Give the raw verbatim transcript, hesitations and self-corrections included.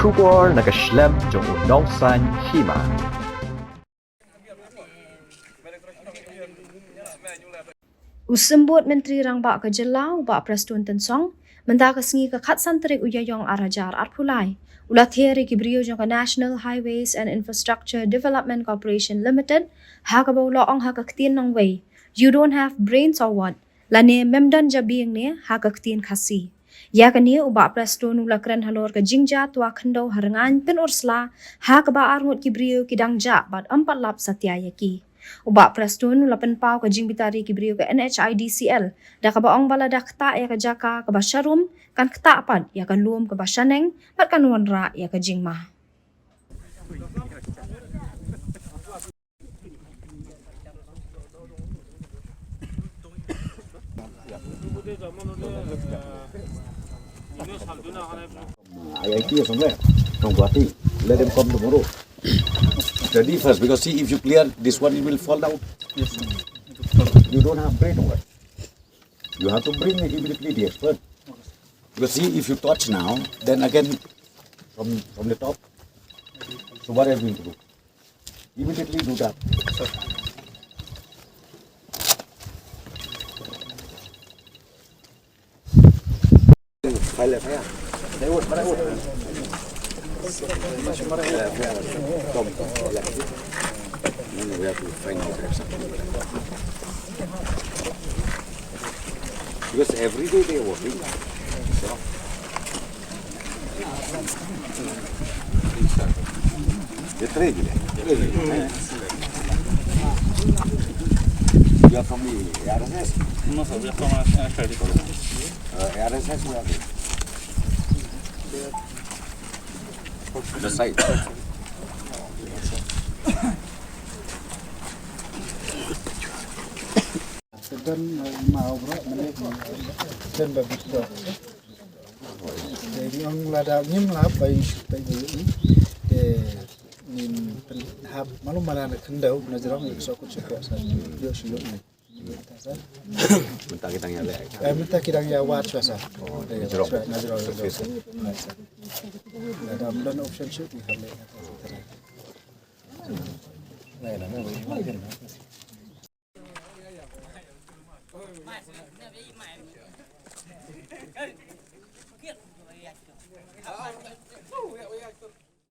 Khubor na ka shlem jong u nongsan hima. U Symbud Myntri Rangbah ka Jylla, u Bah Prestone Tynsong, mynta ka sngi ka khatsan tarik u Ïaïong ar hajar arphew lai, u la thied ïa ki briew jong ka National Highways and Infrastructure Development Corporation Limited, ha kaba u la ong ha ka ktien nongwei, "You don't have brains or what?" Lane, "Mem don jabieng ne?" ha ka ktien Khasi. Ïa kane u Bah Prestone u la kren halor ka jingjia twa khyndew ha Rngaiñ Pynursla, ha kaba arngut ki briew ki dang jah bad ym pat lap satia ïa ki. U Bah Prestone u la pynpaw ka jingbitar ïa ki briew ka N H I D C L, da kaba ong ba lada ktah ïa ka jaka kaba sharum, kan ktah pat ïa ka lum kaba shaneng, bad kan wanrah ïa ka jingma. I I T or somewhere from Guwahati. Let them come tomorrow. Study first, because see, if you clear this one, it will fall down. You don't have brain over. You have to bring immediately the expert. Because see, if you touch now, then again from from the top. So what are you going to do? Immediately do that. File F I R. They would, but I would. File F I R. Come, come. Yeah. No, no, we have to find out something. Because every day they are working. So, you are from the A R S S? No, sir, we are from, uh, N H I D C. Uh, A R S S, where are they? The side. Ka don, eh, i Mawbra, mynne, don ba bit to. Te ngi ong lada ngim lap ba in shu peit ba ïohi. Te ngin pynhap malu mala na khyndew na jrong, ïoh shu kut shu peit sa, ïoh shu ïohi. Mynta ki dang ïa leh. Eh, mynta ki dang ïa wad shuwa sa. Oh, na jrong. Na jrong. Surface. Lada ym don option shuh, ngi hap leh.